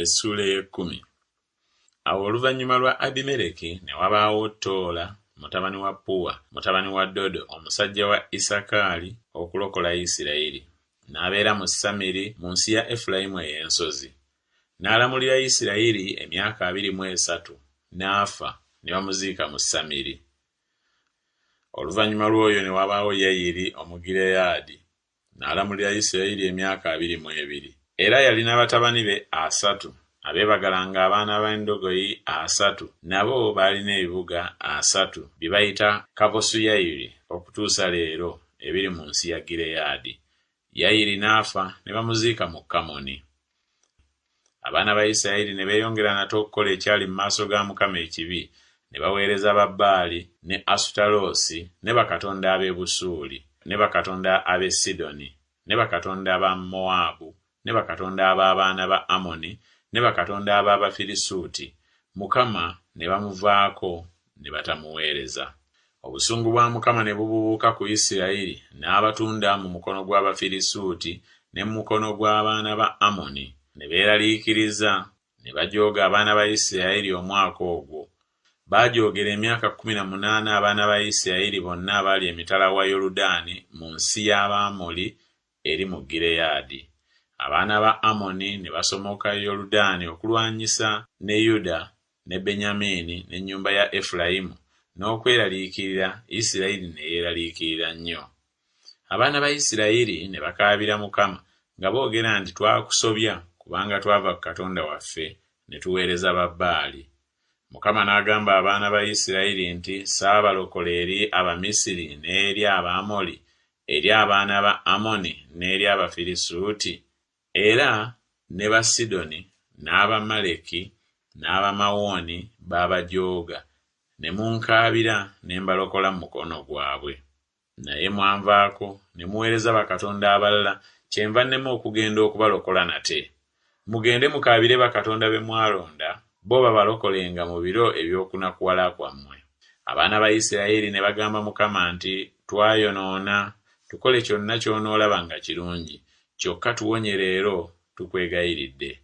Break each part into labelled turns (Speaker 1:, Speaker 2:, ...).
Speaker 1: Essuula ey'ekkumi. Awo oluvannyuma lwa Abimereki ne wabaawo Toola mutabani wa Puwa mutabani wa Dodo omusajja wa Isakaali okulokola Isirayiri. N'abeera mu Samiri mu nsi ya Efulayimu ey'ensozi. N'alamulira Isirayiri emyaka 23, n'afa, ne bamuziika mu Samiri. Oluvannyuma lw'oyo ne wabaawo Yayiri Omugireyaadi N'alamulira Isirayiri emyaka 22. Era yalina batabani be asatu abeebagalanga abaana b'endogoyi asatu, nabo baalina ebibuga asatu bye bayita Kavosuyayiri okutuusa leero, ebiri mu nsi ya Gireyaadi. Yayiri n'afa ne bamuziika mu Kamoni. Abaana ba Isirayiri ne beeyongera nate okukola ekyali mu maaso ga Mukama ekibi, ne baweereza Babaali ne Asutaloosi ne bakatonda ab'e Busuuli ne bakatonda ab'e Sidoni ne bakatonda ba Mowaabu ne bakatonda ab'abaana ba Amoni ne bakatonda ab'Abafirisuuti, Mukama ne bamuvaako ne batamuweereza. Obusungu bwa Mukama ne bubuubuuka ku Isirayiri, n'abatunda mu mukono gw'Abafirisuuti ne mu mukono gw'abaana ba Amoni, ne beeraliikiriza, ne bajooga abaana ba Isirayiri omwaka ogwo. Baajoogera emyaka 18 abaana ba Isirayiri bonna abaali emitala wa Yoludaani mu nsi y'Abamoli eri mu Gireyaadi. Abaana ba Amoni ne basomoka Yoludaani okulwanyisa ne Yuda ne Benyamini n'ennyumba ya Efulayimu n'okweraliikirira, Isirayiri ne yeeraliikirira nnyo. Abaana ba Isirayiri ne bakaabira Mukama nga boogera nti Twakusobya, kubanga twava ku Katonda waffe ne tuweereza Babaali. Mukama n'agamba abaana ba Isirayiri nti Saabalokola eri Abamisiri n'eri Abaamoli, eri abaana ba Amoni n'eri Abafirisuuti? Era ne Basidoni n'Abamaleki n'Abamawoni baabajooga, ne munkaabira ne mbalokola mu mukono gwabwe. Naye mwanvaako ne muweereza bakatonda abalala, kyenva nnema okugenda okubalokola nate. Mugende mukaabire bakatonda be mwalonda, bo babalokolenga mu biro eby'okunakuwala kwammwe. Abaana ba Isirayiri ne bagamba Mukama nti, Twayonoona, tukole kyonna ky'onoolaba nga kirungi, kyokka tuwonye leero, tukwegayiridde.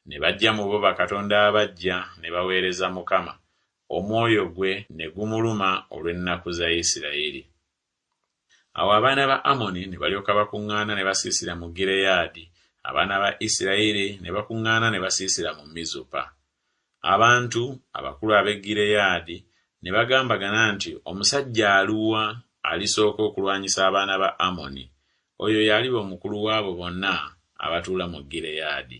Speaker 1: Ne baggya mu bo bakatonda abaggya ne baweereza Mukama, omwoyo gwe ne gumuluma olw'ennaku za Isirayiri. Awo abaana ba Amoni ne balyoka bakuŋŋaana ne basiisira mu Gireyaadi, abaana ba Isirayiri ne bakuŋŋaana ne basiisira mu Mizupa. Abantu abakulu ab'e Gireyaadi ne bagambagana nti, Omusajja aluwa alisooka okulwanyisa abaana ba Amoni? Oyo y'aliba omukulu w'abo bonna abatuula mu Gireyaadi.